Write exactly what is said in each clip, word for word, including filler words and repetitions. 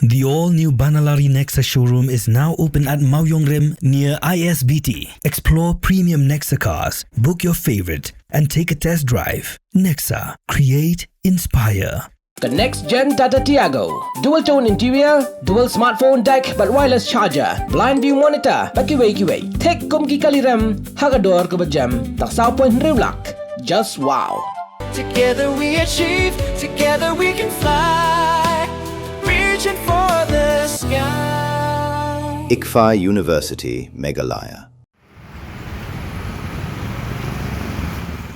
The all-new Banalari Nexa showroom is now open at Mawiongrim near I S B T. Explore premium Nexa cars, book your favorite, and take a test drive. Nexa, create, inspire. Ka next gen Tata Tiago. Dual tone interior, dual smartphone deck bad wireless charger, blind view monitor bad kiwei kiwei. Thik kum ki kali rem ha ka dor kaba jem tang saw point hynriew lak. Just wow. Together we achieve, together we can fly. Reaching for the sky. ICFAI University, Meghalaya.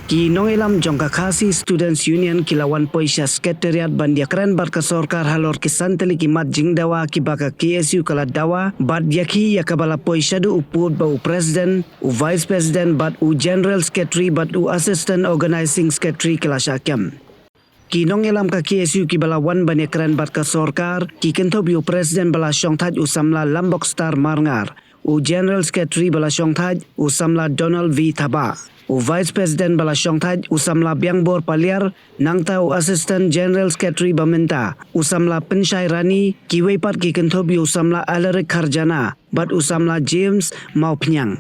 Ki nongïalam jong ka Khasi Students Union ki la wan poi sha Secretariat ban ïakren bad ka sorkar halor ki san tylli ki mat jingdawa kiba ka K S U ka la dawa bad ïa ki ïa kaba la poi shaduh u pud ba u President, u Vice President bad u General Secretary bad u Assistant Organizing Secretary ki la shah kem. Ki nongïalam ka K S U kiba la wan ban ïakren bad ka sorkar ki kynthup ïa u President ba la shongthait u samla Lambokstar Marngar, u General Secretary ba la shongthait u samla Donald V Thabah, u Vice President ba la shongthait u samla Biangbor Paliar, nangta u Assistant General Secretary ba mynta u samla Pynshai Rani, kiwei pat ki kynthup ïa u samla Alaric Kharjana bad u samla James Mawphniang.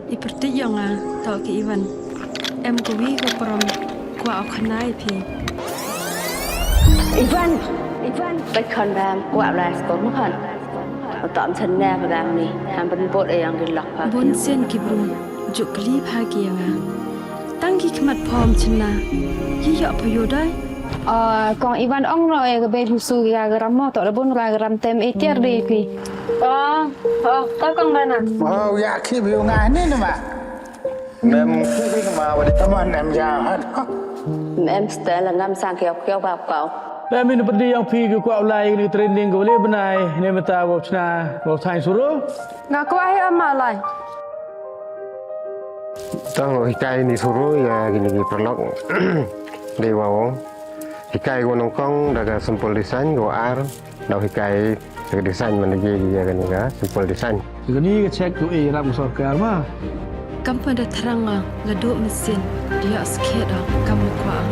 I pyrtuid ïa nga, to ki Ivan. Em kawi ka parom kwah u khana ïa phi. Ivan, Ivan, bad khon bam kwah lai sko mo khon. Tom sen ne pa gam ni, ham ban bot e yang di lak pa. Bun sien ki bru, juk kli pha ki ïa nga. Tang ki khmat phom chynna, ki ïoh pha ïoh dai. Ah, kong Ivan ong no e ka bei busu ïa ka ram mo, to da bun ka ram tem e tiar dei phi. Oh, oh, ka kong Dana. Oh, ïa ki biu nga ni ni ma. Mem ki bi ma wa di. Come on, em ja hat. Mem stel ngam sang kiau kiau bap kau. Mem in pedi yang phi ki kwah ulai ni training ko le benai ne meta wa chna wa thai suru. Nga kwah hi ama lai. Tang hikai ni suru ïa kini ki paralok. Dei wa ong. Hikai ko nyngkong da ka simple design ko ar. Dau hikai ka design man ji ïa kani ka simple design. Kani ka check ko e ram sorkar ma. Kam pa da thrang nga la duk mesin dia skhet ah kam kwah.